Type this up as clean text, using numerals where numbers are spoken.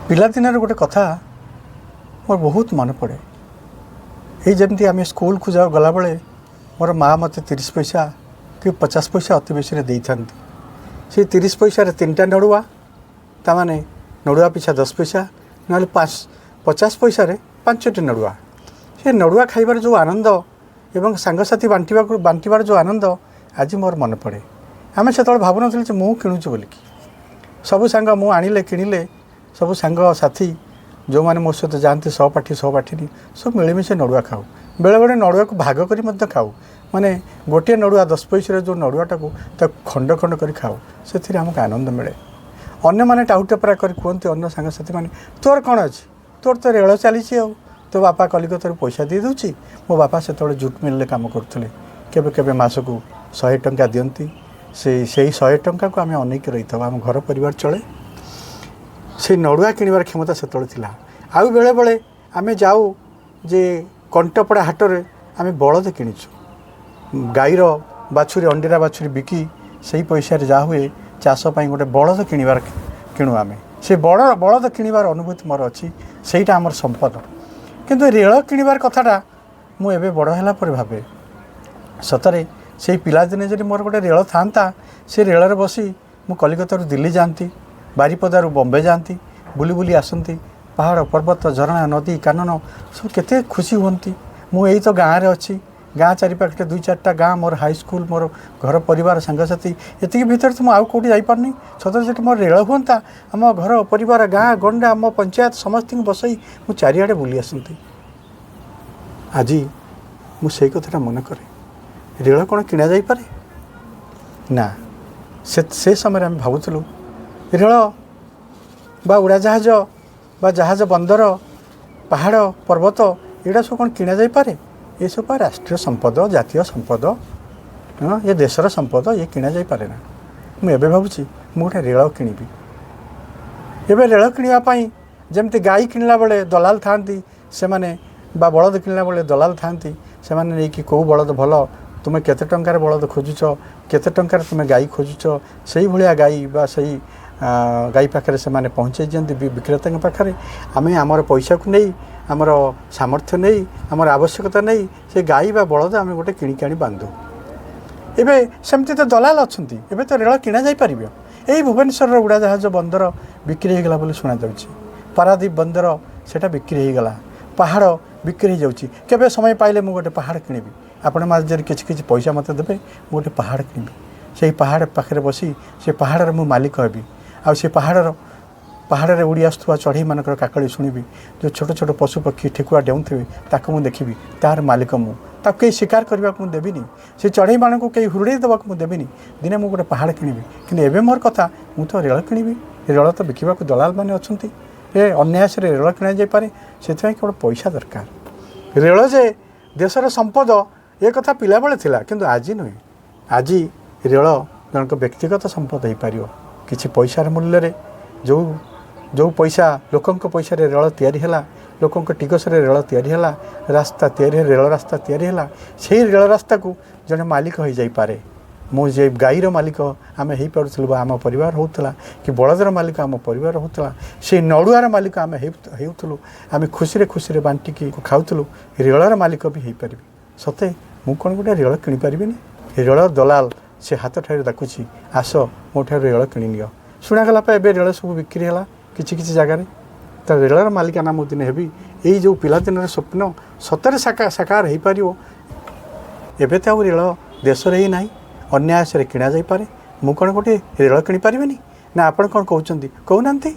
ପିଲାଦିନର ଗୋଟେ କଥା ମୋର ବହୁତ ମନେ ପଡ଼େ। ଏଇ ଯେମିତି ଆମେ ସ୍କୁଲକୁ ଯାଉ, ଗଲାବେଳେ ମୋର ମା ମୋତେ 30 ପଇସା କି 50 ପଇସା ଅତି ବେଶୀରେ ଦେଇଥାନ୍ତି। ସେଇ 30 ପଇସାରେ ତିନିଟା ନଡ଼ୁଆ, ତାମାନେ ନଡ଼ୁଆ ପିଛା 10 ପଇସା, ନହେଲେ 50 ପଇସାରେ ପାଞ୍ଚଟି ନଡ଼ୁଆ। ସେ ନଡ଼ୁଆ ଖାଇବାର ଯେଉଁ ଆନନ୍ଦ ଏବଂ ସାଙ୍ଗସାଥି ବାଣ୍ଟିବାର ଯେଉଁ ଆନନ୍ଦ, ଆଜି ମୋର ମନେ ପଡ଼େ। ଆମେ ସେତେବେଳେ ଭାବୁନଥିଲୁ ଯେ ମୁଁ କିଣୁଛି ବୋଲିକି। ସବୁ ସାଙ୍ଗ ମୁଁ ଆଣିଲେ, କିଣିଲେ, ସବୁ ସାଙ୍ଗସାଥି ଯେଉଁମାନେ ମୋ ସହିତ ଯାଆନ୍ତି, ସହପାଠୀ ସହପାଠିନୀ, ସବୁ ମିଳିମିଶି ନଡ଼ୁଆ ଖାଉ। ବେଳେବେଳେ ନଡ଼ୁଆକୁ ଭାଗ କରି ମଧ୍ୟ ଖାଉ। ମାନେ ଗୋଟିଏ ନଡ଼ୁଆ, 10 ପଇସାର ଯେଉଁ ନଡ଼ୁଆଟାକୁ, ତାକୁ ଖଣ୍ଡ ଖଣ୍ଡ କରି ଖାଉ। ସେଥିରେ ଆମକୁ ଆନନ୍ଦ ମିଳେ। ଅନ୍ୟମାନେ ଟାହୁଟପରା କରି କୁହନ୍ତି, ଅନ୍ୟ ସାଙ୍ଗସାଥିମାନେ, ତୋର କ'ଣ ଅଛି, ତୋର ତ ରେଳ ଚାଲିଛି ଆଉ ତୋ ବାପା କଲିକତାରୁ ପଇସା ଦେଇ ଦେଉଛି। ମୋ ବାପା ସେତେବେଳେ ଜୁଟ୍ ମିଲ୍ରେ କାମ କରୁଥିଲେ। କେବେ କେବେ ମାସକୁ 100 ଟଙ୍କା ଦିଅନ୍ତି। ସେଇ 100 ଟଙ୍କାକୁ ଆମେ ଅନେଇକି ରହିଥାଉ। ଆମ ଘର ପରିବାର ଚଳେ। ସେଇ ନଡ଼ୁଆ କିଣିବାର କ୍ଷମତା ସେତେବେଳେ ଥିଲା। ଆଉ ବେଳେବେଳେ ଆମେ ଯାଉ ଯେ କଣ୍ଟପଡ଼ା ହାଟରେ ଆମେ ବଳଦ କିଣିଛୁ। ଗାଈର ବାଛୁରୀ, ଅଣ୍ଡିରା ବାଛୁରୀ ବିକି ସେଇ ପଇସାରେ ଯାହା ହୁଏ, ଚାଷ ପାଇଁ ଗୋଟେ ବଳଦ କିଣୁ ଆମେ। ସେ ବଳଦ କିଣିବାର ଅନୁଭୂତି ମୋର ଅଛି। ସେଇଟା ଆମର ସମ୍ପଦ। କିନ୍ତୁ ରେଳ କିଣିବାର କଥାଟା ମୁଁ ଏବେ ବଡ଼ ହେଲା ପରେ ଭାବେ। ସତରେ ସେଇ ପିଲାଦିନେ ଯଦି ମୋର ଗୋଟେ ରେଳ ଥାନ୍ତା, ସେ ରେଳରେ ବସି ମୁଁ କଲିକତାରୁ ଦିଲ୍ଲୀ ଯାଆନ୍ତି, ବାରିପଦାରୁ ବମ୍ବେ ଯାଆନ୍ତି, ବୁଲି ବୁଲି ଆସନ୍ତି। ପାହାଡ଼, ପର୍ବତ, ଝରଣା, ନଦୀ, କାନନ ସବୁ କେତେ ଖୁସି ହୁଅନ୍ତି। ମୁଁ ଏଇ ତ ଗାଁରେ ଅଛି। ଗାଁ ଚାରିପାଖରେ ଦୁଇ ଚାରିଟା ଗାଁ, ମୋର ହାଇସ୍କୁଲ, ମୋର ଘର, ପରିବାର, ସାଙ୍ଗସାଥି, ଏତିକି ଭିତରେ ତ ମୁଁ ଆଉ କେଉଁଠି ଯାଇପାରୁନି। ସତରେ ସେଠି ମୋର ରେଳ ହୁଅନ୍ତା, ଆମ ଘର, ପରିବାର, ଗାଁ ଗଣ୍ଡା, ମୋ ପଞ୍ଚାୟତ ସମସ୍ତଙ୍କୁ ବସେଇ ମୁଁ ଚାରିଆଡ଼େ ବୁଲି ଆସନ୍ତି। ଆଜି ମୁଁ ସେଇ କଥାଟା ମନେ କରେ। ରେଳ କ'ଣ କିଣା ଯାଇପାରେ? ନା, ସେ ସମୟରେ ଆମେ ଭାବୁଥିଲୁ ରେଳ ବା ଉଡ଼ାଜାହାଜ ବା ଜାହାଜ, ବନ୍ଦର, ପାହାଡ଼, ପର୍ବତ, ଏଗୁଡ଼ା ସବୁ କ'ଣ କିଣା ଯାଇପାରେ? ଏସବୁ ପା ରାଷ୍ଟ୍ରୀୟ ସମ୍ପଦ, ଜାତୀୟ ସମ୍ପଦ, ହଁ, ଏ ଦେଶର ସମ୍ପଦ, ଇଏ କିଣା ଯାଇପାରେ ନା। ମୁଁ ଏବେ ଭାବୁଛି ମୁଁ ଗୋଟେ ରେଳ କିଣିବି। ଏବେ ରେଳ କିଣିବା ପାଇଁ ଯେମିତି ଗାଈ କିଣିଲା ବେଳେ ଦଲାଲ ଥାଆନ୍ତି ସେମାନେ, ବା ବଳଦ କିଣିଲା ବେଳେ ଦଲାଲ ଥାଆନ୍ତି, ସେମାନେ ନେଇକି କେଉଁ ବଳଦ ଭଲ, ତୁମେ କେତେ ଟଙ୍କାରେ ବଳଦ ଖୋଜୁଛ, କେତେ ଟଙ୍କାରେ ତୁମେ ଗାଈ ଖୋଜୁଛ, ସେଇଭଳିଆ ଗାଈ ବା ସେଇ ଗାଈ ପାଖରେ ସେମାନେ ପହଞ୍ଚାଇ ଦିଅନ୍ତି ବିକ୍ରେତାଙ୍କ ପାଖରେ। ଆମେ ଆମର ପଇସାକୁ ନେଇ, ଆମର ସାମର୍ଥ୍ୟ ନେଇ, ଆମର ଆବଶ୍ୟକତା ନେଇ ସେ ଗାଈ ବା ବଳଦ ଆମେ ଗୋଟେ କିଣିକି ଆଣି ବାନ୍ଧୁ। ଏବେ ସେମିତି ତ ଦଲାଲ ଅଛନ୍ତି। ଏବେ ତ ରେଳ କିଣା ଯାଇପାରିବ। ଏଇ ଭୁବନେଶ୍ୱରର ଉଡ଼ାଜାହାଜ ବନ୍ଦର ବିକ୍ରି ହେଇଗଲା ବୋଲି ଶୁଣାଯାଉଛି। ପାରାଦ୍ୱୀପ ବନ୍ଦର ସେଇଟା ବିକ୍ରି ହେଇଗଲା। ପାହାଡ଼ ବିକ୍ରି ହେଇଯାଉଛି। କେବେ ସମୟ ପାଇଲେ ମୁଁ ଗୋଟେ ପାହାଡ଼ କିଣିବି। ଆପଣ ଯଦି କିଛି କିଛି ପଇସା ମୋତେ ଦେବେ, ମୁଁ ଗୋଟେ ପାହାଡ଼ କିଣିବି। ସେଇ ପାହାଡ଼ ପାଖରେ ବସି ସେ ପାହାଡ଼ର ମୁଁ ମାଲିକ ହେବି। ଆଉ ସେ ପାହାଡ଼ରେ ଉଡ଼ି ଆସୁଥିବା ଚଢ଼େଇମାନଙ୍କର କାକଳି ଶୁଣିବି। ଯେଉଁ ଛୋଟ ଛୋଟ ପଶୁପକ୍ଷୀ, ଠେକୁଆ ଡେଉଁଥିବେ, ତାକୁ ମୁଁ ଦେଖିବି। ତାର ମାଲିକ ମୁଁ। ତାକୁ କେହି ଶିକାର କରିବାକୁ ମୁଁ ଦେବିନି। ସେ ଚଢ଼େଇମାନଙ୍କୁ କେହି ହୁରୁଡ଼େଇ ଦେବାକୁ ମୁଁ ଦେବିନି। ଦିନେ ମୁଁ ଗୋଟେ ପାହାଡ଼ କିଣିବି। କିନ୍ତୁ ଏବେ ମୋର କଥା, ମୁଁ ତ ରେଳ କିଣିବି। ରେଳ ତ ବିକିବାକୁ ଦଲାଲମାନେ ଅଛନ୍ତି। ଏ ଅନ୍ୟାସରେ ରେଳ କିଣାଯାଇପାରେ। ସେଥିପାଇଁ କେବଳ ପଇସା ଦରକାର। ରେଳ ଯେ ଦେଶର ସମ୍ପଦ, ଏ କଥା ପିଲାବେଳେ ଥିଲା, କିନ୍ତୁ ଆଜି ନୁହେଁ। ଆଜି ରେଳ ଜଣଙ୍କ ବ୍ୟକ୍ତିଗତ ସମ୍ପଦ ହେଇପାରିବ କିଛି ପଇସାର ମୂଲ୍ୟରେ। ଯେଉଁ ଯେଉଁ ପଇସା, ଲୋକଙ୍କ ପଇସାରେ ରେଳ ତିଆରି ହେଲା, ଲୋକଙ୍କ ଟିକସରେ ରେଳ ତିଆରି ହେଲା, ରାସ୍ତା ତିଆରି, ରେଳ ରାସ୍ତା ତିଆରି ହେଲା, ସେଇ ରେଳ ରାସ୍ତାକୁ ଜଣେ ମାଲିକ ହୋଇଯାଇପାରେ। ମୁଁ ଯେ ଗାଈର ମାଲିକ ଆମେ ହେଇପାରୁଥିଲୁ ବା ଆମ ପରିବାର ହେଉଥିଲା, କି ବଳଦର ମାଲିକ ଆମ ପରିବାର ହେଉଥିଲା, ସେଇ ନଡ଼ୁଆର ମାଲିକ ଆମେ ହେଉଥିଲୁ, ଆମେ ଖୁସିରେ ଖୁସିରେ ବାଣ୍ଟିକି ଖାଉଥିଲୁ, ରେଳର ମାଲିକ ବି ହେଇପାରିବି। ସତେ ମୁଁ କ'ଣ ଗୋଟେ ରେଳ କିଣିପାରିବିନି? ରେଳ ଦଲାଲ ସେ ହାତ ଠାରି ଡାକୁଛି, ଆସ ମୋ ଠାରୁ ରେଳ କିଣିନିଅ। ଶୁଣାଗଲା ପା ଏବେ ରେଳ ସବୁ ବିକ୍ରି ହେଲା କିଛି କିଛି ଜାଗାରେ। ତ ରେଳର ମାଲିକାନା ମୁଁ ଦିନେ ହେବି। ଏଇ ଯେଉଁ ପିଲାଦିନର ସ୍ୱପ୍ନ ସତରେ ସାକାର ହେଇପାରିବ। ଏବେ ତ ଆଉ ରେଳ ଦେଶରେ ହିଁ ନାହିଁ। ଅନ୍ୟାସରେ କିଣାଯାଇପାରେ। ମୁଁ କ'ଣ ଗୋଟିଏ ରେଳ କିଣିପାରିବିନି ନା? ଆପଣ କ'ଣ କହୁଛନ୍ତି, କହୁନାହାନ୍ତି?